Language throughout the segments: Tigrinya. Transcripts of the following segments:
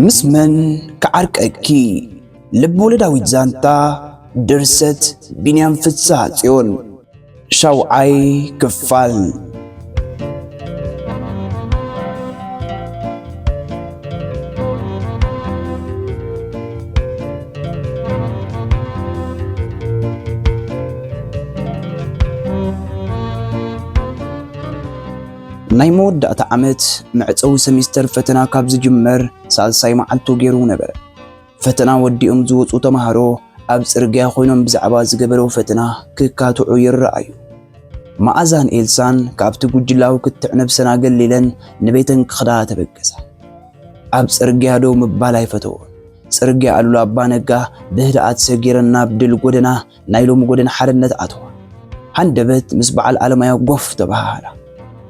ምስ መን ክዓርቀኪ? ልብ ወለዳዊት ዛንታ፣ ድርሰት ቢንያም ፍስሃ ጽዮን፣ ሻውዓይ ክፋል። ናይ መወዳእታ ዓመት መዕጸዊ ሰሚስተር ፈተና ካብ ዝጅመር ሳልሳይ መዓልቱ ገይሩ ነበረ። ፈተና ወዲኦም ዝወጹ ተማሃሮ ኣብ ጽርግያ ኮይኖም ብዛዕባ ዝገበረው ፈተና ክካትዑ ይረኣዩ። መኣዛን ኤልሳን ካብቲ ጉጅላዊ ክትዕ ነብሰን ኣገሊለን ንቤተን ክኸዳ ተበገሳ። ኣብ ጽርግያ ደው ምባል ኣይፈተዎን። ጽርግያ ኣሉላ ኣባ ነጋ ብህድኣት ሰጊረን ናብ ድል ጎደና ናይ ሎሚ ጎደና ሓርነት ኣተዋ። ሃንደበት ምስ በዓል ኣለማዮ ጎፍ ተበሃሃላ።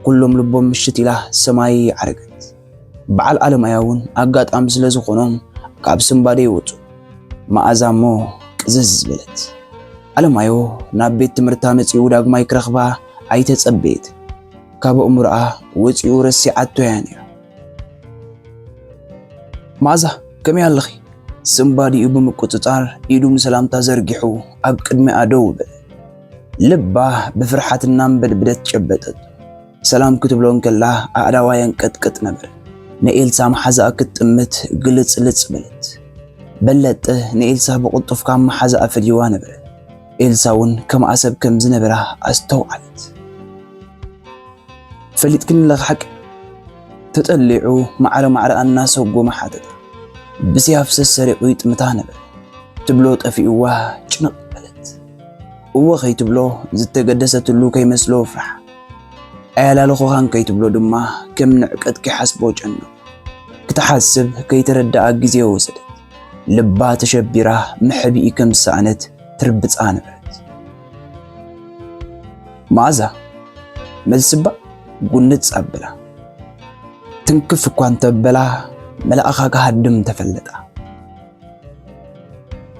ኩሎም ልቦም ምሽት ኢላ ሰማይ ዓረገት። በዓል ኣለማዮ እውን ኣጋጣሚ ስለ ዝኾኖም ካብ ስንባደ ይወጹ። መኣዛ እሞ ቅዝዝ በለት። ኣለማዮ ናብ ቤት ትምህርታ መጺኡ ዳግማይ ክረኽባ ኣይተጸበየት። ካብ ኣእምሮኣ ወጺኡ ረሲዓቶ እያ ነይራ። መኣዛ፣ ከመይ ኣለኺ? ስንባዲኡ ብምቁጽጻር ኢዱ ንሰላምታ ዘርጊሑ ኣብ ቅድሚኣ ደው በለ። ልባ ብፍርሓት እናንበድበደት ጨበጠት። ሰላም ክትብሎ እንከላ ኣእዳዋ የንቀጥቅጥ ነበረ። ንኤልሳ መሓዛኣ ክትጥምት ግልጽልጽ በለት። በለጠ ንኤልሳ ብቕልጡፍ ካብ መሓዛኣ ፈልይዋ ነበረ። ኤልሳ እውን ከምኣ ሰብ ከም ዝነበራ ኣስተውዓለት። ፈሊጥክኒ ኣለኺ ሓቂ? ተጠሊዑ ማዕረ ማዕረኣ እናሰጎመ ሓተታ። ብሰያፍ ሰሰሪቑ ይጥምታ ነበረ። ትብሎ ጠፊእዋ ጭንቕ በለት። እወ ከይትብሎ ዝተገደሰትሉ ከይመስሎ ፍርሓ። ኣያላለኹኻን ከይትብሎ ድማ ከም ንዕቀት ከይሓስቦ ጨነቑ። ክትሓስብ ከይተረድኣ ግዜ ወሰደት። ልባ ተሸቢራ መሕብኢ ከም ዝሰኣነት ትርብጻ ነበረት። መኣዛ፣ መልሲ እባ ጉንጽ ኣብላ። ትንክፍ እኳ እንተበላ፣ መልኣኻ ክሃድም ተፈለጣ።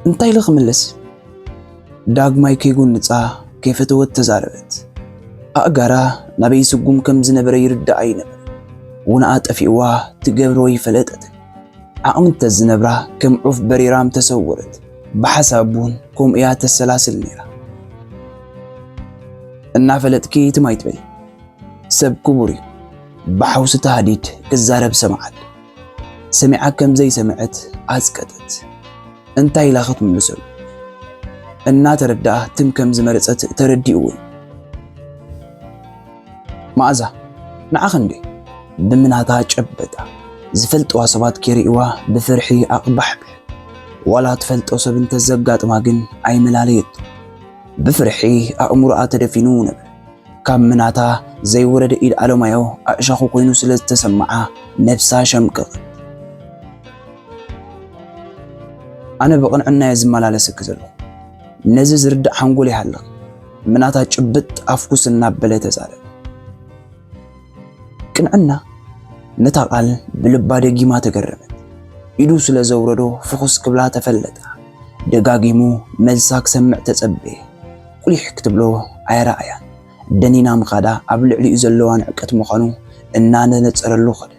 እንታይ ኢለ ክምልስ? ዳግማይ ከይጎንጻ ከይፈተወት ተዛረበት። ኣእጋራ ናበይ ስጉም ከም ዝነበረ ይርድኣ ኣይነበረ። ውንኣ ጠፊእዋ ትገብሮ ይፈለጠትን። ዓቕሚ እንተዝነብራ ከም ዑፍ በሪራ ምተሰወረት። ብሓሳብ እውን ከምኡ እያ ተሰላስል ነይራ። እናፈለጥኪ ትም ኣይትበሊ። ሰብ ክቡር እዩ። ብሓውሲ ተሃዲድ ክዛረብ ሰምዓት። ሰሚዓ ከም ዘይሰምዐት ኣጽቀጠት። እንታይ ኢላ ክትምልሰሉ? እናተረድኣ ትም ከም ዝመረጸት ተረዲእዎ እዩ። መኣዛ፣ ንዓኺ እንዴ? ብምናታ ጨበጣ። ዝፈልጥዋ ሰባት ከይርእይዋ ብፍርሒ ኣቕባሕብሕ። ዋላ ትፈልጦ ሰብ እንተዘጋጥማ ግን ኣይመላለየቶ። ብፍርሒ ኣእምሮኣ ተደፊኑ ነበረ። ካብ ምናታ ዘይወረደ ኢድ ኣለማዮ ኣእሻኹ ኮይኑ ስለ ዝተሰምዓ ነብሳ ሸምቀቐት። ኣነ ብቕንዕና እየ ዝመላለሰኪ ዘለኹ። ነዚ ዝርዳእ ሓንጎል ይሃልኽ። ምናታ ጭብጥ ኣፍኩስ እናበለ ተዛረበ። ቅንዕና ነታ ቃል ብልባ ደጊማ ተገረመት። ኢዱ ስለ ዘውረዶ ፍኹስ ክብላ ተፈለጣ። ደጋጊሙ መልሳ ክሰምዕ ተጸበየ። ቁሊሕ ክትብሎ ኣይረኣያን። ደኒና ምኻዳ ኣብ ልዕሊኡ ዘለዋ ንዕቀት ምዃኑ እናነጸረሉ ኸደ።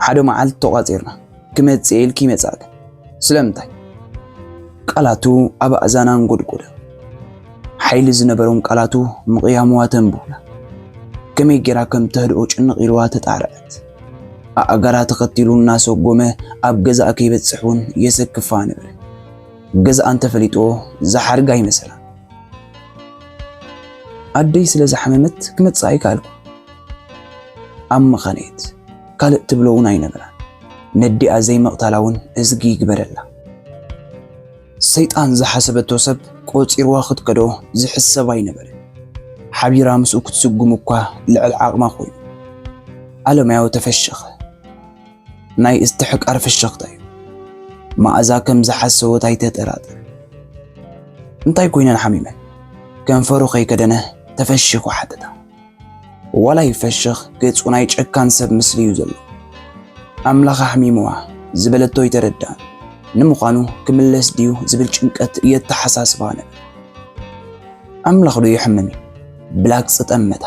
ሓደ መዓልቲ ተቋጺርና ክመጽእ ኢልኪ ይመጻእክ። ስለምንታይ? ቃላቱ ኣብ ኣእዛና እንጎድጎደ። ሓይሊ ዝነበሮም ቃላቱ ምቕያምዋ ተንብሁላ። ከመይ ጌራ ከም ተህድኦ ጭንቕ ኢልዋ ተጣርዐት። ኣእጋራ ተኸቲሉ እናሰጎመ ኣብ ገዛኣ ከይበጽሕ እውን የሰክፋ ነበረ። ገዛኣ እንተፈሊጥዎ ዝሓርጋ ይመሰላ። ኣደይ ስለ ዝሓመመት ክመጽእ ኣይከኣልኩ። ኣብ መኻነየት ካልእ ትብሎ እውን ኣይነበራን። ነዲኣ ዘይምቕታላ እውን እዝጊ ይግበረላ። ሰይጣን ዝሓሰበቶ ሰብ ቆጺርዋ ክትከዶ ዝሕሰብ ኣይነበረን። ሓቢራ ምስኡ ክትስጉም እኳ ልዕሊ ዓቕማ ኮይኑ። ኣለማዮ ተፈሸኸ። ናይ እስትሕቃር ፍሽኽታ እዩ። መኣዛ ከም ዝሓሰወት ኣይተጠራጠር። እንታይ ኮይነን ሓሚመን? ከንፈሩ ከይከደነ ተፈሺኹ ሓተታ። ዋላ ይፈሽኽ፣ ገጹ ናይ ጨካን ሰብ ምስሊ እዩ ዘሎ። ኣምላኽ ኣሕሚምዋ ዝበለቶ ኣይተረድኣን። ንምዃኑ ክምለስ ድዩ ዝብል ጭንቀት የተሓሳስባ ነበር። ኣምላኽ ዶ ይሕምም እዩ? ብላግጺ ጠመታ።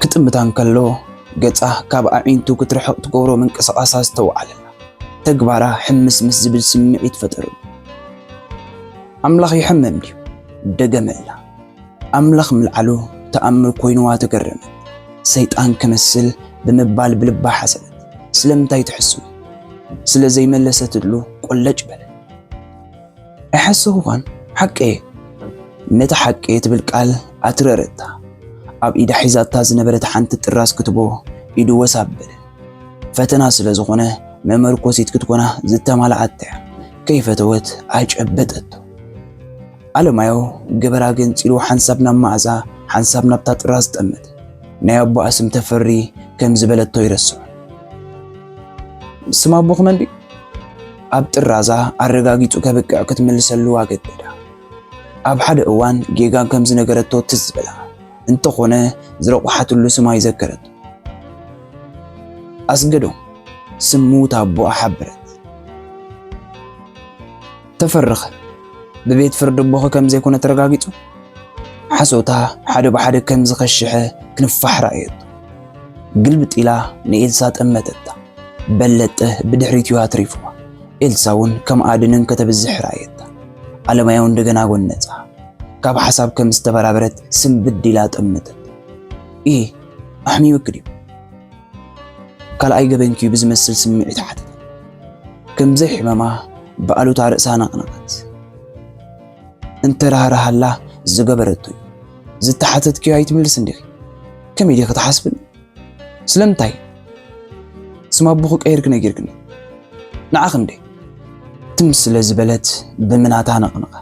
ክጥምታ እንከሎ ገጻ ካብ ኣዒንቱ ክትርሕቕ ትገብሮ ምንቅስቓሳ ዝተወዓለላ። ተግባራ ሕምስምስ ዝብል ስምዒት ፈጠረሉ። ኣምላኽ ይሕመም ድዩ? ደገመላ። ኣምላኽ ምልዓሉ ተኣምር ኮይንዋ ተገረመት። ሰይጣን ክመስል ብምባል ብልባ ሓሰበት። ስለምንታይ ትሕስዊ? ስለ ዘይመለሰትሉ ቆለጭ በለ። ኣይሓሰኹኻን፣ ሓቀየ። ነቲ ሓቀየ ትብል ቃል ኣትረረታ። ኣብ ኢዳ ሒዛታ ዝነበረት ሓንቲ ጥራዝ ክትቦ ኢዱ ወስ ኣበለ። ፈተና ስለ ዝኾነ መመርኮሲት ክትኮና ዝተማልኣት እያ። ከይፈተወት ኣጨበጠቶ። ኣለማዮ ገበራ ገንጺሉ ሓንሳብ ናብ መኣዛ ሓንሳብ ናብታ ጥራዝ ጠመተ። ናይ ኣቦኣ ስም ተፈሪ ከም ዝበለቶ ይረስዖ። ስም ኣቦኺ መን ድዩ? ኣብ ጥራዛ ኣረጋጊጹ ከብቅዕ ክትምልሰሉ ኣገደዳ። ኣብ ሓደ እዋን ጌጋ ከም ዝነገረቶ ትዝ በላ። እንተኾነ ዝረቑሓትሉ ስም ኣይዘከረቶ። ኣስገዶም ስም ምዉት ኣቦኣ ሓበረት። ተፈርኸ ብቤት ፍርዲ ኣቦኺ ከም ዘይኮነ ተረጋጊጹ። ሓሶታ ሓደ ብሓደ ከም ዝኸሽሐ ክንፋሕ ረኣየቶ። ግልብጥ ኢላ ንኤልሳ ጠመተታ። በለጠ ብድሕሪት እዩ ኣትሪፍዋ። ኤልሳ እውን ከም ኣድንን ከተብዝሕ ረኣየታ። ኣለማየሁ እንደገና ጎነጻ። ካብ ሓሳብ ከም ዝተበራበረት ስንብድ ኢላ ጠመተት። "ኢሂ፣ ኣሕሚምኪ ድዩ?" ካልኣይ ገበንኪ ብዝመስል ስምዒት ሓተተ። ከም ዘይሕመማ ብኣሉታ ርእሳ ነቕነቐት። እንተራህራሃላ ዝገበረቶ እዩ። ዝተሓተትክዮ ኣይትምልስን ዲኺ? ከመይ ዲኺ ትሓስብኒ? ስለምንታይ? ስም ኣቦኺ ቀይርኪ ነጊርክኒ። ንዓኺ እንዴ? ትም ስለ ዝበለት ብምናታ ነቕነቓ።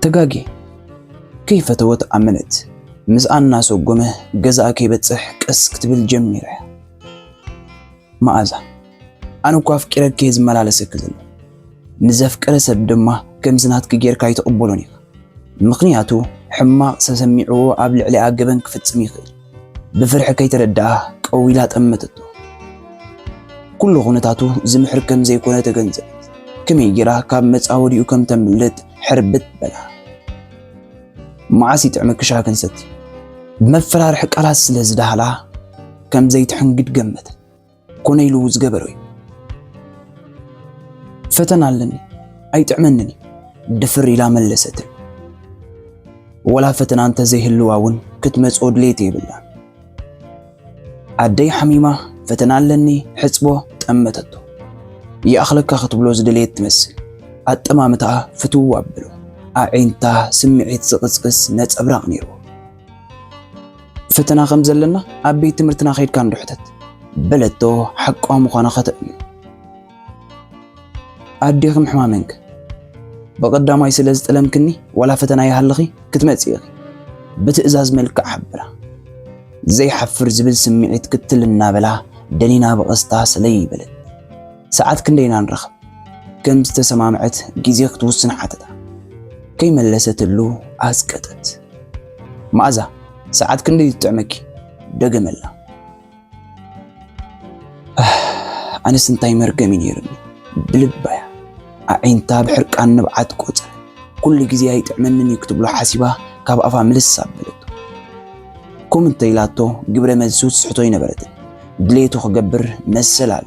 ተጋግየ። ከይፈተወት ኣመነት። ምስኣ እናሰጎመ ገዛኣ ከይበጽሕ ቀስ ክትብል ጀሚራ እያ። መኣዛ፣ ኣነ እኮ ኣፍቂረኪ እየ ዝመላለሰኪ ዘለኹ። ንዘፍቀረ ሰብ ድማ ከምዚ ናትኪ ጌርካ ኣይትቕበሎን ኢኻ። ምኽንያቱ ሕማቕ ተሰሚዕዎ ኣብ ልዕሊኣ ገበን ክፍጽም ይኽእል። ብፍርሒ ከይተረድኣ ቀዊላ ጠመተቶ። ኩሉ ኩነታቱ ዝምሕር ከም ዘይኮነ ተገንዘበት። ከመይ ጌራ ካብ መጻወዲኡ ከም ተምልጥ ሕርብት በላ። መዓስ ይጥዕመኪ ሻሂ ክንሰቲ? ብመፈራርሒ ቃላት ስለ ዝደሃላ ከም ዘይትሕንግድ ገመተ። ኮነ ኢሉ ዝገበሮ እዩ። ፈተና ኣለኒ፣ ኣይጥዕመንን እዩ፣ ድፍር ኢላ መለሰትሉ። ወላ ፈተና እንተዘይህልዋ እውን ክትመጽኦ ድሌት የብላን። ኣደይ ሓሚማ፣ ፈተና ኣለኒ፣ ሕጽቦ፣ ጠመተቶ። ይኣኽለካ ክትብሎ ዝደለየት ትመስል። ኣጠማምታኣ ፍትው ኣብሎ። ኣዒንታ ስምዒት ዝቕስቅስ ነጸብራቕ ነይርዎ። ፈተና ከም ዘለና ኣብ ቤት ትምህርትና ከይድካ እንዶ ሕተት፣ በለቶ ሓቋ ምዃና ከተእምን። ኣዴኺ ምሕማመንክ ብቐዳማይ ስለ ዝጠለምክኒ ዋላ ፈተና ይሃልኺ ክትመጽኢ ኢኺ፣ ብትእዛዝ መልክዕ ሓብራ። ዘይሓፍር ዝብል ስምዒት ክትል እናበላ ደኒና ብቐስታ ሰለይ በለት። ሰዓት ክንደይ ኢና ንራኸብ? ከም ዝተሰማምዐት ግዜ ክትውስን ሓተታ። ከይመለሰትሉ ኣስቀጠት። መኣዛ፣ ሰዓት ክንደይ ትጥዕመኪ? ደገመላ። ኣህ፣ ኣነስ እንታይ መርገም እዩ ነይሩኒ። ብልባ እያ ኣዒንታ ብሕርቃን ንብዓት ቆጸረ። ኩሉ ግዜ ኣይጥዕመንን እዩ ክትብሎ ሓሲባ ካብ ኣፋ ምልስ ኣበለቶ። ከምኡ እንተ ኢላቶ ግብረ መልሱ ትስሕቶ ኣይነበረትን። ድሌቱ ክገብር መሰል ኣሎ።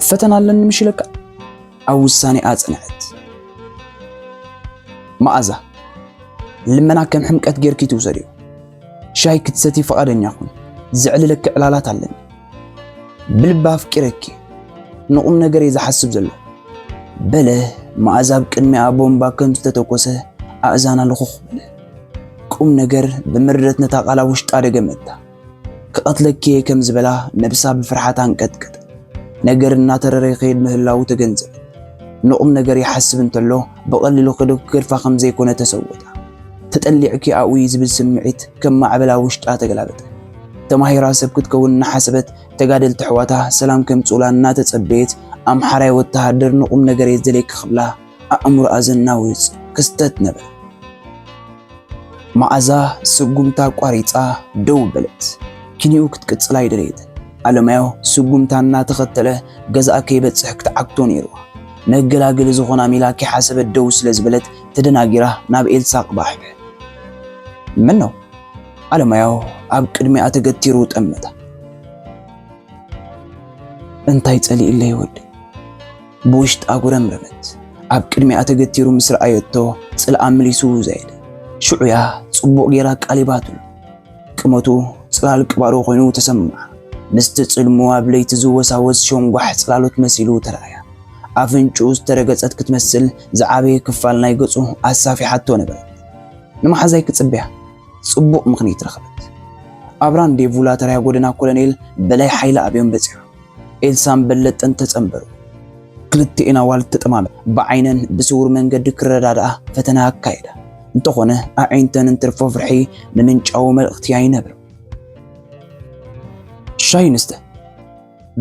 ፈተና ኣለኒ ምሽ ኢለካ ኣብ ውሳኔኣ ጸንዐት። መኣዛ፣ ልመና ከም ሕምቀት ጌርኪ ትውሰድዮ። ሻሂ ክትሰቲ ፍቓደኛ ኩን። ዘዕልለኪ ዕላላት ኣለኒ። ብልቢ ኣፍቂረኪ። ንቑም ነገር እየ ዝሓስብ ዘለኹ። በለ መኣዛ ኣብ ቅድሚኣ ቦምባ ከም ዝተተኮሰ ኣእዛና ልኹኽ በለ። ቁም ነገር ብምርደት ነታ ቃል ኣብ ውሽጣ ደገመታ። ክቐትለኪ እየ ከም ዝበላ ነብሳ ብፍርሓት ኣንቀጥቀጠ። ነገር እናተረረ ይኸይድ ምህላዉ ተገንዘበት። ንቑም ነገር ይሓስብ እንተሎ ብቐሊሉ ክደግፋ ከም ዘይኮነ ተሰወታ። ተጠሊዕኪ ኣብኡ እዩ ዝብል ስምዒት ከም ማዕበል ኣብ ውሽጣ ተገላበጠ። ተማሂራ ሰብ ክትከውን እናሓሰበት ተጋደልቲ ኣሕዋታ ሰላም ከምጽኡላ እናተጸበየት ኣምሓራይ ወተሃደር ንቑም ነገር እየ ዝደልየኪ ክብላ ኣእምሮኣ ዘናውጽ ክስተት ነበረ። መኣዛ ስጉምታ ኣቋሪጻ ደው በለት። ኪንኡ ክትቅጽል ኣይደለየትን። ኣለማዮ ስጉምታ እናተኸተለ ገዛኣ ከይበጽሕ ክትዓግቶ ነይርዋ። መገላገሊ ዝኾና ሜላ ከይሓሰበት ደው ስለ ዝበለት ተደናጊራ ናብ ኤልሳ ኣቕባሕ። ምነው? ኣለማየሁ ኣብ ቅድሚኣ ተገቲሩ ጠመታ። "እንታይ ጸሊእለይ ወደይ?" ብውሽጣ ኣጉረምረመት። ኣብ ቅድሚኣ ተገቲሩ ምስ ረኣየቶ፣ ጽልኣ መሊሱ ዘየደ። ሽዑያ ጽቡቕ ጌራ ኣቃሊባትሉ። ቅመቱ ጽላል ቅባሮ ኮይኑ ተሰምዓ። ምስቲ ጽልሙ ኣብ ለይቲ ዝወሳወስ ሸንጓሕ ጽላሎት መሲሉ ተረኣያ። ኣፍንጭኡ ዝተረገጸት ክትመስል ዝዓበየ ክፋል ናይ ገጹ ኣሳፊሓቶ ነበረት። ንመሓዛይ ክጽበያ ጽቡቕ ምኽንያት ረኸበት። ኣብ ራንዴቭ ላተርያ ጎደና ኮሎኔል በላይ ሓይለ ኣብዮም በጺሑ። ኤልሳን በለጠን ተጸንበሩ። ክልቲኤን ኣዋልድ ተጠማመ። ብዓይነን ብስውር መንገዲ ክረዳድኣ ፈተና ኣካየዳ። እንተኾነ ኣዒንተን እንትርፎ ፍርሒ ንምንጫው መልእኽቲ ኣይነብርም። "ሻሂ ንስተ?"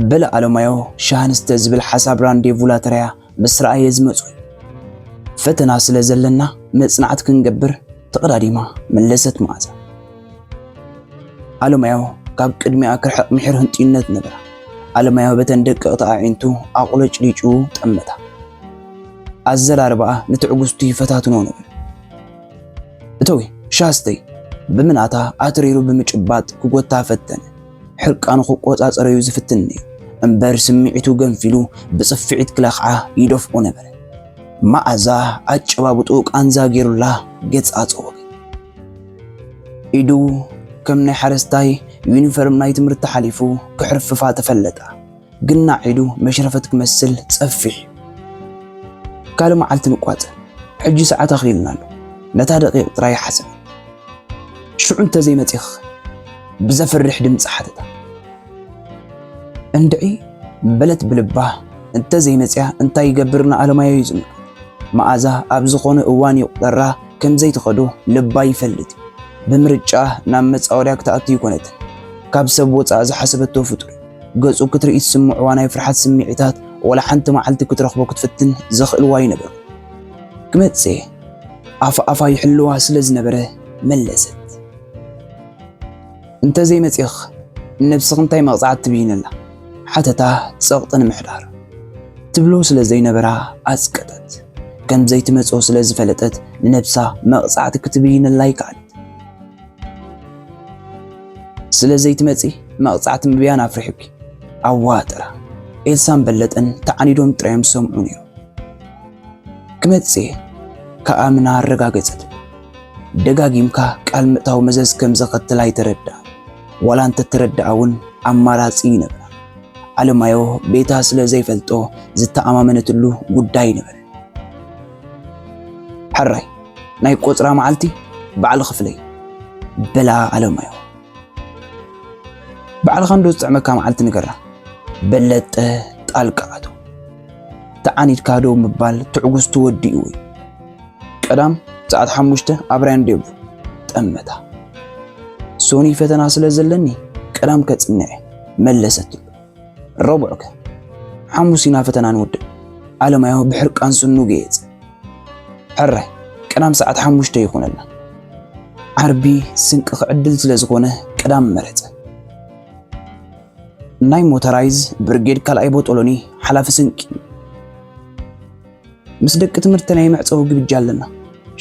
በለ ኣለማዮ። "ሻሂ ንስተ" ዝብል ሓሳብ ራንዴቭ ላተርያ ምስ ረኣየ ዝመጾ እዩ። "ፈተና ስለ ዘለና መጽናዕቲ ክንገብር" ተቐዳዲማ መለሰት መዓዛ። ኣለማዮ ካብ ቅድሚኣ ክርሕቕ ምሒር ህንጥዩነት ነበራ። ኣለማዮ በተን ደቀቕቲ ኣዒንቱ ኣቑለጭሊጩ ጠመታ። ኣዘራርባኣ ንትዕግስቱ ይፈታትኖ ነበር። "እተዊ፣ ሻሂ ስተይ" ብምናታ ኣትሪሩ ብምጭባጥ ክጎታ ፈተነ። ሕርቃኑ ክቆጻጸረዩ ዝፍትን ነይሩ። እምበር ስምዒቱ ገንፊሉ ብጽፍዒት ክለኽዓ ይደፍኦ ነበረ። መኣዛ ኣጨባብጥኡ ቃንዛ ገይሩላ ገጻ ጸወገ። ኢዱ ከም ናይ ሓረስታይ ዩኒፎርም ናይ ትምህርቲ ሓሊፉ ክሕርፍፋ ተፈለጣ። ግና ኢዱ መሽረፈት ክመስል ጸፊሕ እዩ። "ካልእ መዓልቲ ንቋጸ። ሕጂ ሰዓት ኣኺልና ኣሎ። ነታ ደቂቕ ጥራይ ሓሰብ። ሽዑ እንተዘይመጺኽ?" ብዘፍርሕ ድምጺ ሓተታ። "እንድዒ" በለት ብልባ። እንተዘይመጽያ እንታይ ይገብር ንኣለማዮ እዩ ዝምልከት። መኣዛ ኣብ ዝኾነ እዋን ይቑጠራ ከም ዘይትኸዶ ልባ ይፈልጥ እዩ። ብምርጫ ናብ መጻወድያ ክትኣቱ ይኮነትን። ካብ ሰብ ወጻኢ ዝሓሰበቶ ፍጡር እዩ። ገጹ ክትርኢ ትስምዕዋ ናይ ፍርሓት ስምዒታት ወላ ሓንቲ መዓልቲ ክትረኽቦ ክትፍትን ዘኽእልዋ ኣይነበሩን። "ክመጽእ እየ" ኣፍ ኣፋ ይሕልዋ ስለ ዝነበረ መለሰት። "እንተዘይመጺእኽ ንነብስኺ እንታይ መቕጻዕቲ ትብይነላ?" ሓተታ ጸቕጢ ንምሕዳር። ትብሎ ስለ ዘይነበራ ኣጽቀጠት። ከም ዘይትመጽኦ ስለ ዝፈለጠት ንነብሳ መቕጻዕቲ ክትብይነላ ኣይከኣለት። "ስለ ዘይትመጺ መቕጻዕቲ ምብያን ኣፍሪሑኪ?" ኣዋጥራ። ኤልሳን በለጠን ተዓኒዶም ጥራዮም ዝሰምዑ ነይሮም። "ክመጽእ እየ" ከኣ ምና ኣረጋገጸት። ደጋጊምካ ቃል ምእታው መዘዝ ከም ዘኸትል ኣይተረድኣን። ዋላ እንተተረድኣ እውን ኣማራጺ ይነብራ። ኣለማዮ ቤታ ስለ ዘይፈልጦ ዝተኣማመነትሉ ጉዳይ ነበረ። "ሕራይ፣ ናይ ቆጽራ መዓልቲ ባዕልኺ ፍለዪ" በላ ኣለማዮ። "ባዕልኻ እንዶ ዝጥዕመካ መዓልቲ ንገራ" በለጠ ጣልቃ ኣትዩ። "ተዓኒድካ ዶ ምባል ትዕግስቱ ወዲኡ እዩ። ቀዳም ሰዓት ሓሙሽተ ኣብ ራንዴቭ" ጠመታ። "ሶኒ ፈተና ስለ ዘለኒ ቀዳም ከጽንዕ" መለሰትሉ። "ረቡዕከ?" "ሓሙስ ኢና ፈተና ንውድእ" ኣለማዮ ብሕርቃን ስኑ ገየጸ። "ሕራይ፣ ቀዳም ሰዓት ሓሙሽተ ይኹነልና" ዓርቢ ስንቂ ክዕድል ስለ ዝኾነ ቀዳም መረጸ። ናይ ሞተራይዝ ብርጌድ ካልኣይ ቦጦሎኒ ሓላፊ ስንቂ። ምስ ደቂ ትምህርቲ ናይ መዕጸዊ ግብጃ ኣለና።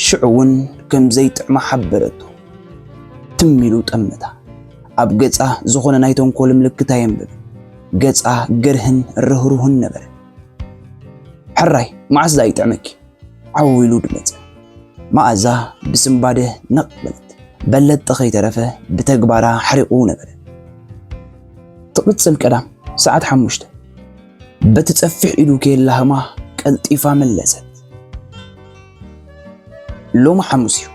ሽዑ እውን ከም ዘይጥዕማ ሓበረቶ። ትም ኢሉ ጠመታ። ኣብ ገጻ ዝኾነ ናይ ተንኮል ምልክት ኣየንብብን። ገጻ ገርህን ርህሩህን ነበረ። "ሕራይ፣ መዓስ ደኣ ይጥዕመኪ?" ዓው ኢሉ ድመጸ። መኣዛ ብስንባደ ነቕ በለት። በለጠ ከይተረፈ ብተግባራ ሓሪቑ ነበረ። ትቕጽል ቀዳም ሰዓት ሓሙሽተ። በቲ ጸፊሕ ኢዱ ከየላህማ ቀልጢፋ መለሰት። ሎሚ ሓሙስ እዩ።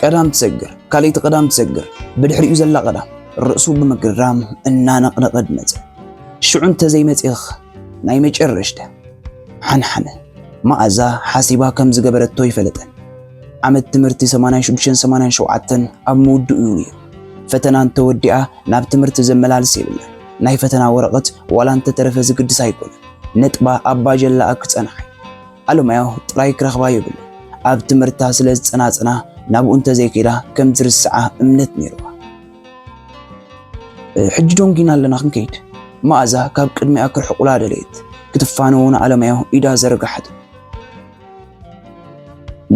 ቀዳም ትሰግር፣ ካልኣይቲ ቀዳም ትሰግር፣ ብድሕሪኡ ዘላ ቀዳም። ርእሱ ብምግራም እናነቕነቐ ድመጸ። ሽዑ እንተዘይመጺእኽ ናይ መጨረሽታ። ሓንሓነ። መኣዛ ሓሲባ ከም ዝገበረቶ ይፈለጠን። ዓመት ትምህርቲ ሰማንያን ሽዱሽተን ሰማንያን ሸውዓተን ኣብ ምውድኡ እዩ ነይሩ። ፈተና እንተወዲኣ ናብ ትምህርቲ ዘመላልስ የብላን። ናይ ፈተና ወረቐት ዋላ እንተተረፈ ዝግድስ ኣይኮነን። ነጥባ ኣብ ባጀላኣ ክጸንሓ እዩ። ኣለማዮ ጥራይ ክረኽባ የብሉ። ኣብ ትምህርታ ስለ ዝጸናጸና ናብኡ እንተዘይከይዳ ከም ዝርስዓ እምነት ነይርዋ። "ሕጂ ዶንጊና ኣለና ክንከይድ?" መኣዛ ካብ ቅድሚኣ ክርሕቁላ ደለየት። ክትፋነዎ ንኣለማዮ ኢዳ ዘርጋሓት።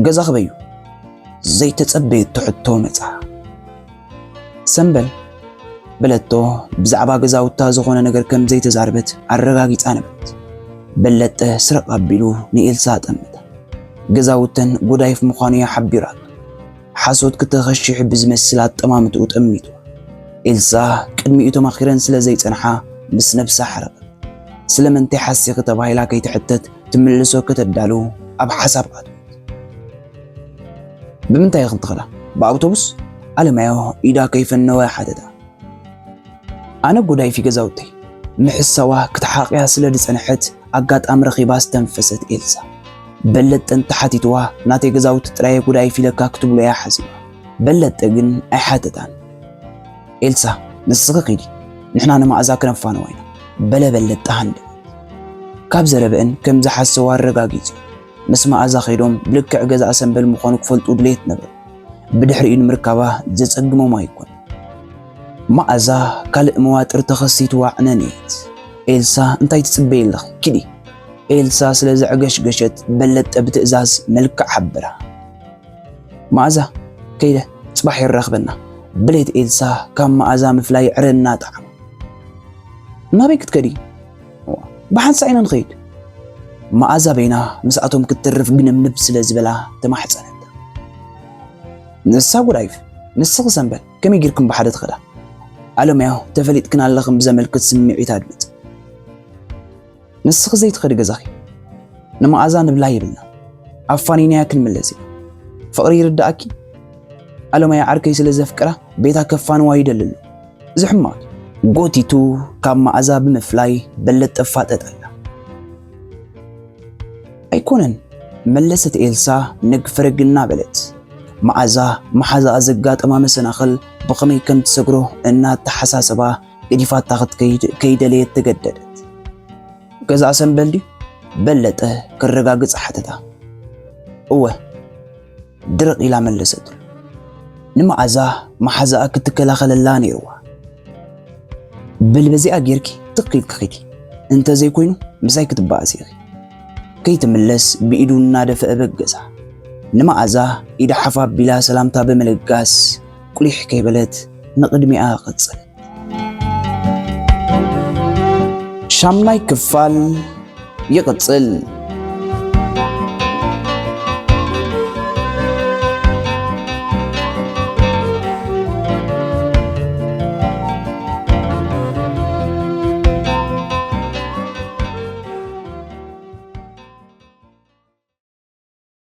"ገዛኺ በዩ?" ዘይተጸበየቶ ሕቶ መጻ። ሰምበል በለቶ፣ ብዛዕባ ገዛውታ ዝኾነ ነገር ከም ዘይተዛረበት ኣረጋጊጻ ነበረት። በለጠ ስረቕ ኣቢሉ ንኤልሳ ጠመታ። ገዛውተን ጎዳይፍ ምዃኑ እያ ሓቢራቶ። ሓሶት ክተኸሽሕ ብዝመስል ኣጠማምትኡ ጠሚቱ። ኤልሳ ቅድሚኡ ተማኺረን ስለ ዘይጸንሓ ምስ ነብሳ ሓረቐት። ስለምንታይ ሓሲኺ ተባሂላ ከይትሕተት ትምልሶ ከተዳሉ ኣብ ሓሳብ ኣትወት። ብምንታይ ኢኽን ትኸዳ? ብኣውቶቡስ? ኣለማዮ ኢዳ ከይፈነወ ሓተታ። ኣነ ጎዳይፊ ገዛውተይ ምሕሳዋ ክትሓቕያ ስለ ዝጸንሐት ኣጋጣሚ ረኺባ ዝተንፈሰት ኤልሳ። በለጠ እንተሓቲትዋ ናተይ ገዛውቲ ጥራየ ጎዳይፊ ኢለካ ክትብሎ እያ ሓሲባ። በለጠ ግን ኣይሓተታን። ኤልሳ ንስኺ ኺዲ፣ ንሕና ንመኣዛ ክነፋንዋ ኢና በለ በለጠ ሃንደበት። ካብ ዘረበአን ከም ዝሓሰዋ ኣረጋጊጹ። ምስ መኣዛ ኸይዶም ብልክዕ ገዛ ኣሰንበል ምዃኑ ክፈልጡ ድሌት ነበሩ። ብድሕሪኡ ንምርካባ ዘጸግሞም ኣይኮን። መኣዛ ካልእ መዋጥር ተኸሲትዋ ዕነንየት። ኤልሳ እንታይ ትጽበይ ኣለኺ? ኪዲ። ኤልሳ ስለ ዘዕገሽገሸት በለጠ ብትእዛዝ መልክዕ ሓበራ። መኣዛ ከይደ ጽባሕ የራኽበና በለት ኤልሳ ካብ መኣዛ ምፍላይ ዕረ እናጠዓማ። ናበይ ክትከዲ? ብሓንሳእ ኢና ንኸይድ። መኣዛ በይና ምስኣቶም ክትተርፍ ግንብንብ ስለ ዝበላ ተማሕጸነታ። ንሳ ጉዳይፍ ንስኺ ሰንበል ከመይ ጌርክን ብሓደ ትኸዳ? ኣለማዮ ተፈሊጥክን ኣለኽን ብዘመልክት ስምዒት ኣድመጸ። ንስኺ ዘይትኸዲ ገዛኺ። ንመኣዛ ንብላ የብልና። ኣፋኒናያ ክንምለስ ኢና። ፍቕሪ ይርድኣኪ? ኣለማዮ ዓርከይ ስለ ዘፍቅራ ቤታ ከፋንዋ ይደሊ ኣሎ። እዚ ሕማቕ እዩ። ጎቲቱ ካብ መኣዛ ብምፍላይ በለጠ ኣፋጠጠላ። ኣይኮነን መለሰት ኤልሳ ነግ ፈረግ እናበለት። መኣዛ መሓዛኣ ዘጋጠማ መሰናኽል ብኸመይ ከም ትሰግሮ እናተሓሳሰባ ገዲፋታ ክትከይድ ከይደለየት ተገደደት። ገዛ ኣሰንበል ድዩ? በለጠ ክረጋግጽ ሓተታ። እወ ድርቕ ኢላ መለሰትሉ። ንመኣዛ መሓዛኣ ክትከላኸለላ ነይርዋ። በል በዚኣ ጌርኪ ትኽ ኢልኪ ኺዲ፣ እንተዘይኮይኑ ምሳይ ክትበኣሲ ኢኺ። ከይትምለስ ብኢዱ እናደፍአ በገሳ። ንመኣዛ ኢዳ ሓፍ ኣቢላ ሰላምታ ብምልጋስ ቁሊሕ ከይበለት ንቕድሚኣ ቀጸለት። ሻምናይ ክፋል ይቕጽል።